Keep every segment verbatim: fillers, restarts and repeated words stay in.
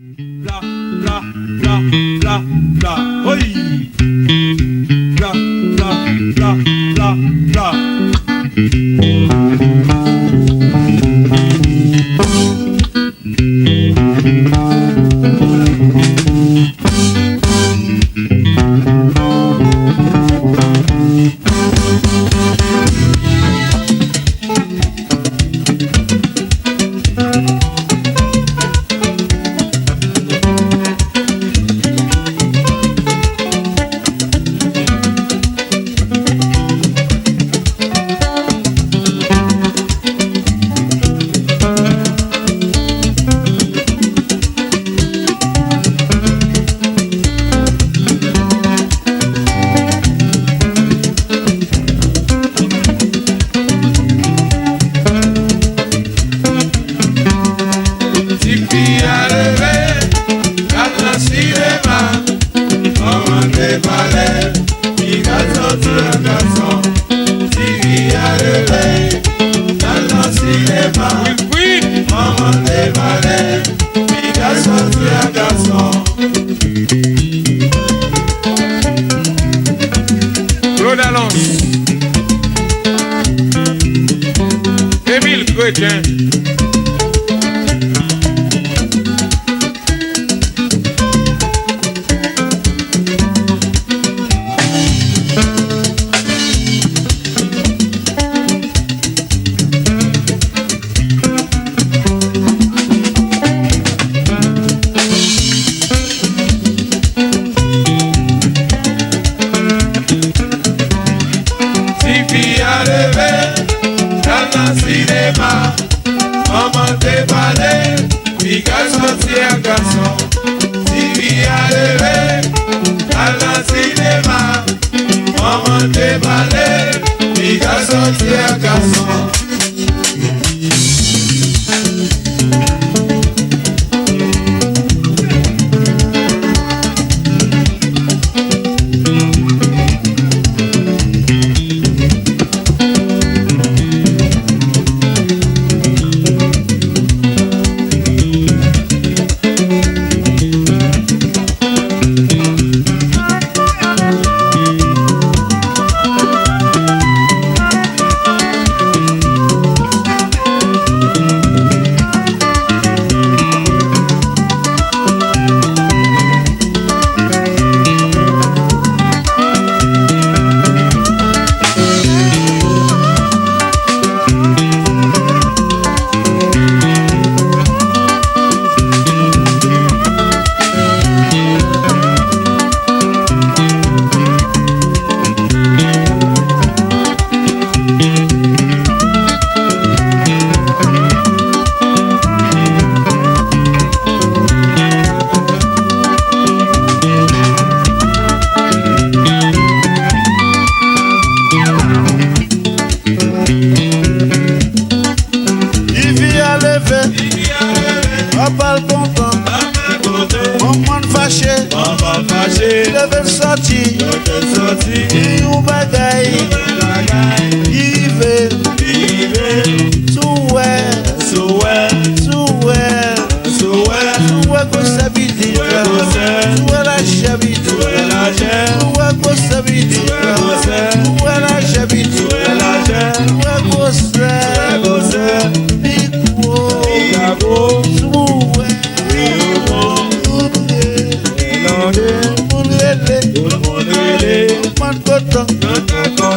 Bla, bla, bla, bla, bla. Oy! Bla, bla, bla, bla, bla. Ti fi a leve, l al nan sinema. Manman te pale, piga soti ak gason. Ti fi a leve, l al nan sinema. Manman te pale, piga soti ak gason. Claude Alonso. Émile Chrétien. Ti fi a leve, l al nan sinema. Manman te pale, piga soti ak gason. Ti fi a leve, l al nan sinema. Manman te pale, piga soti ak gason. Tifi a leve, papa l kontan. Manman l fache, li leve l soti. Li di yon bagay ki rive. Si w wè, si w wè, si w wè, si w wè gwosè pitit la, si w wè lajè pitit la, si w wè gwosè pitit la, si w wè lajè pitit la, si w wè gwosè, gwosè, pi gwo, pi gwo, si w wè. Tout moun rele, tout moun rele, tout moun kontan, papa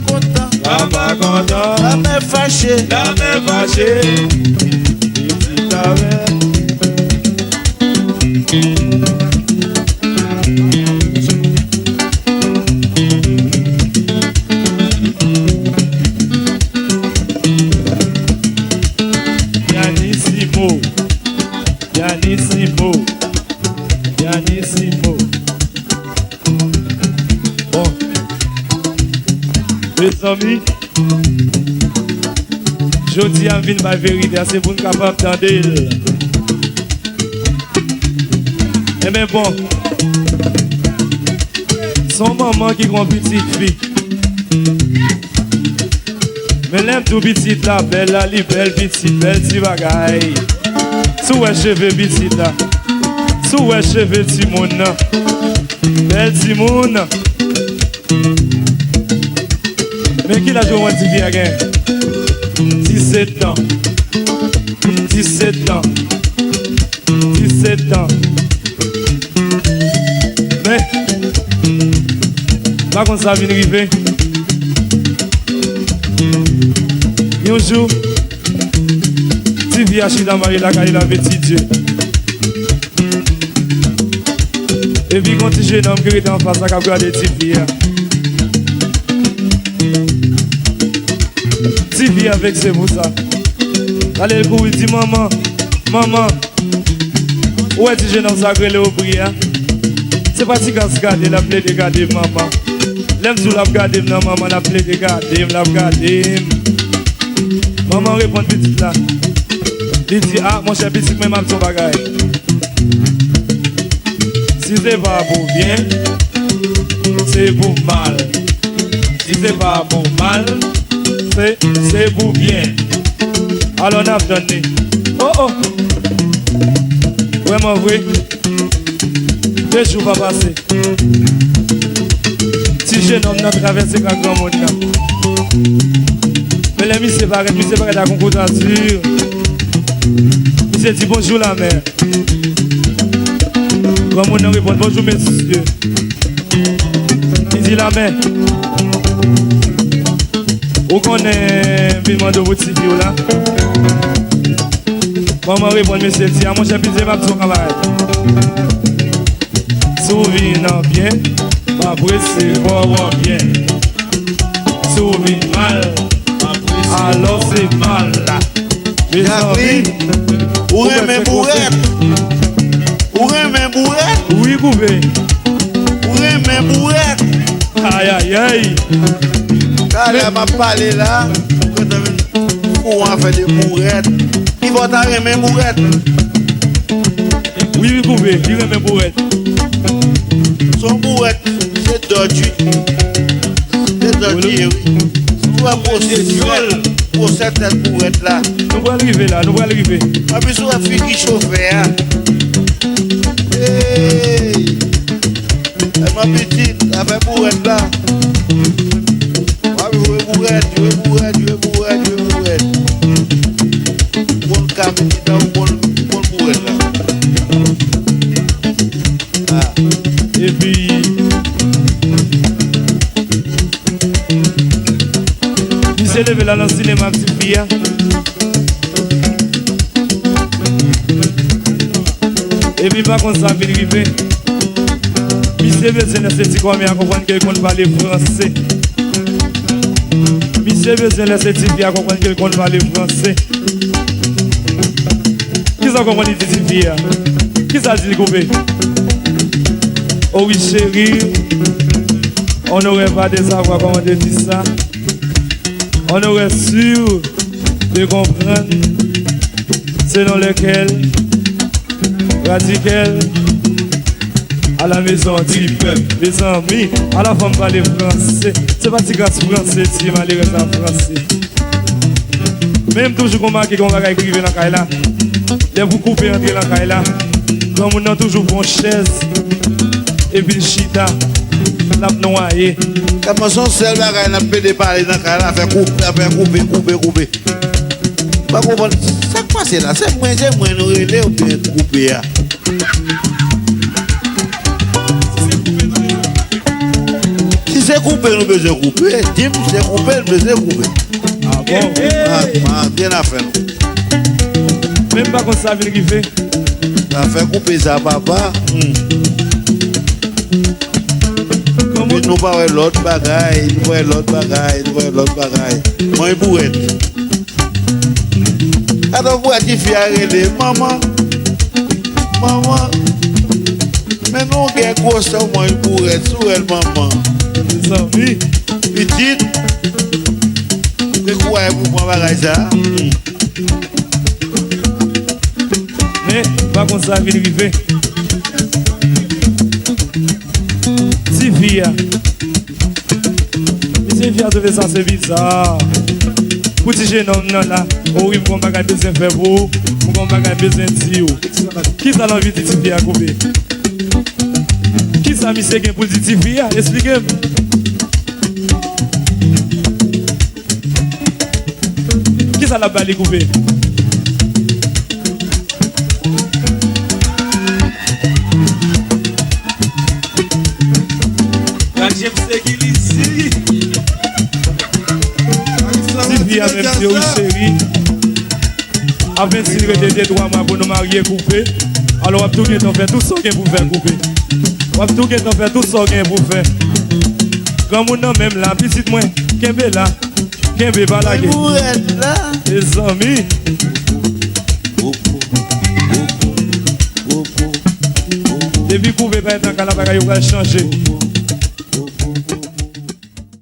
kontan, papa kontan, lamè fache, lamè fache. Pitit lamè. Pianissimo. Pianissimo. Pianissimo. Bon. Mezanmi, jodi a m vin bay verite a, se pou n kapab tande l. Enben bon, se yon manman ki gen yon pitit fi. Men lè m di w pitit la bèl la, li bèl pitit, bèl ti bagay. Si w wè cheve pitit la, si w wè cheve timoun nan, bèl timoun. Men ki laj ou wè tifi a gen? Disèt tan. Disèt tan. Disèt tan. Men, pa konn sa vin rive. Yon jou, tifi a chita marye lakay li, l ap etidye. Epi gon ti jenòm ki rete anfas la k ap gade tifi a. Tifi a vekse pou sa. Talè l kouri di, "Manman, manman, ou wè ti jenòm sa k rele Obri a? Se pa ti gras gade, l ap plede gade m, manman. Lè m di w l ap gade m nan, manman, l ap plede gade m, l ap gade m." Manman reponn pitit la. Li di, "A, monchè, pitit mwen, m ap di w yon bagay. Si se pa pou byen, se pou mal. Si se pa pou mal, se, se pou byen." Alò, n ap tann li. Oh, oh! Vrèman vre, de jou pa pase. Ti jenòm nan travèse kay granmoun nan. Men lè misye parèt, misye parèt ak yon kout azur. Misye di, "Bonjou, lamè." Granmoun nan reponn, "Bonjou, mesye." Li di, "Lamè, ou konnen m vin mande w pou tifi w la?" Manman reponn mesye, di, "A, monchè, pitit, m ap di w yon bagay. Si w vin an byen, m ap resevwa w an byen. Si w vin mal, alò se mal la." Mezanmi, ou renmen bourèt? Ou renmen bourèt? Wi, koupe. Ou renmen bourèt? Ayayay. Talè m ap pale la, ou gentan vin fou afè de bourèt. Ki bò w ta renmen bourèt? Wi, wi, koupe, li renmen bourèt. Se yon bourèt, se dòt, wi. Se dòt li ye, wi. Si w wè gwosè tèt, gwosè tèt bourèt la. Nou pral rive la, nou pral rive. Anpi si w wè figi chofè a. Hey! Tèlman pitit, afè bourèt la. W ap jwe bourèt, jwe bourèt, jwe bourèt, jwe bourèt. Bon ka pitit la, bon, bon bourèt la. Ah. Epi, misye leve la nan sinema ak tifi a. Epi m pa konn sa k vin rive. Misye bezwen lèse ti kòmè a konprann ke l konn pale franse. Misye bezwen lèse tifi a konprann ke l konn pale franse. Kisa w konprann li di tifi a? Kisa l di l koupe? Oh oui, chérie, on n'aurait pas dû savoir comment te dire ça. On aurait su de comprendre selon lequel radical à la maison du peuple. Mezanmi, ala fanm pale franse. Se pa ti gras franse, ti malerèz la franse. Men m toujou konmake gen yon bagay ki rive nan kay la. Lè pou koupe antre nan kay la, granmoun nan toujou pran chèz epi l chita, l ap nwaye. Kòman se yon sèl bagay n ap plede pale nan kay la, afè koupe, afè koupe, koupe, koupe. M pa konprann sa k pase la. Se mwen, se mwen nou rele oubyen koupe a? Si se koupe nou bezwen koupe, di m se koupe nou bezwen koupe. Ah bon? Ah, ah, gen afè nou. Men m pa konn sa vin rive. Afè koupe sa, papa. Hmm. Epi nou pa wè lòt bagay, nou pa wè lòt bagay, nou pa wè lòt bagay. Mwen bourèt. Gade w pou wè tifi a rele, "Manman, manman." Men nou gen gwosè w, manman bourèt, sou rèl manman. Mezanmi. Pitit, ou gen kouraj pou pran bagay sa a? Men, pa konn sa vin rive. Tifi a. Misye, tifi a twouve sa se biza. Pou ti jenòm nan la, o wi, m gon bagay bezwen fè pou ou, m gon bagay bezwen di ou. Kisa l anvi di tifi a koupe? Kisa misye gen pou l di tifi a? Esplike m. Kisa l ap ba li koupe? Gad James se ki li si. Tifi a menm se ou cheri. A vennsik rete de twa mwa pou nou marye koupe. Alò w ap tou gentan fè tout sa w gen pou fè koupe. W ap tou gentan fè tout sa w gen pou fè. Granmoun nan menm la, pitit mwen, kenbe la. Kenbe pa lage. Mwen pou rèd la. Mezanmi. Depi koupe pa nan kay la, bagay yo pral chanje.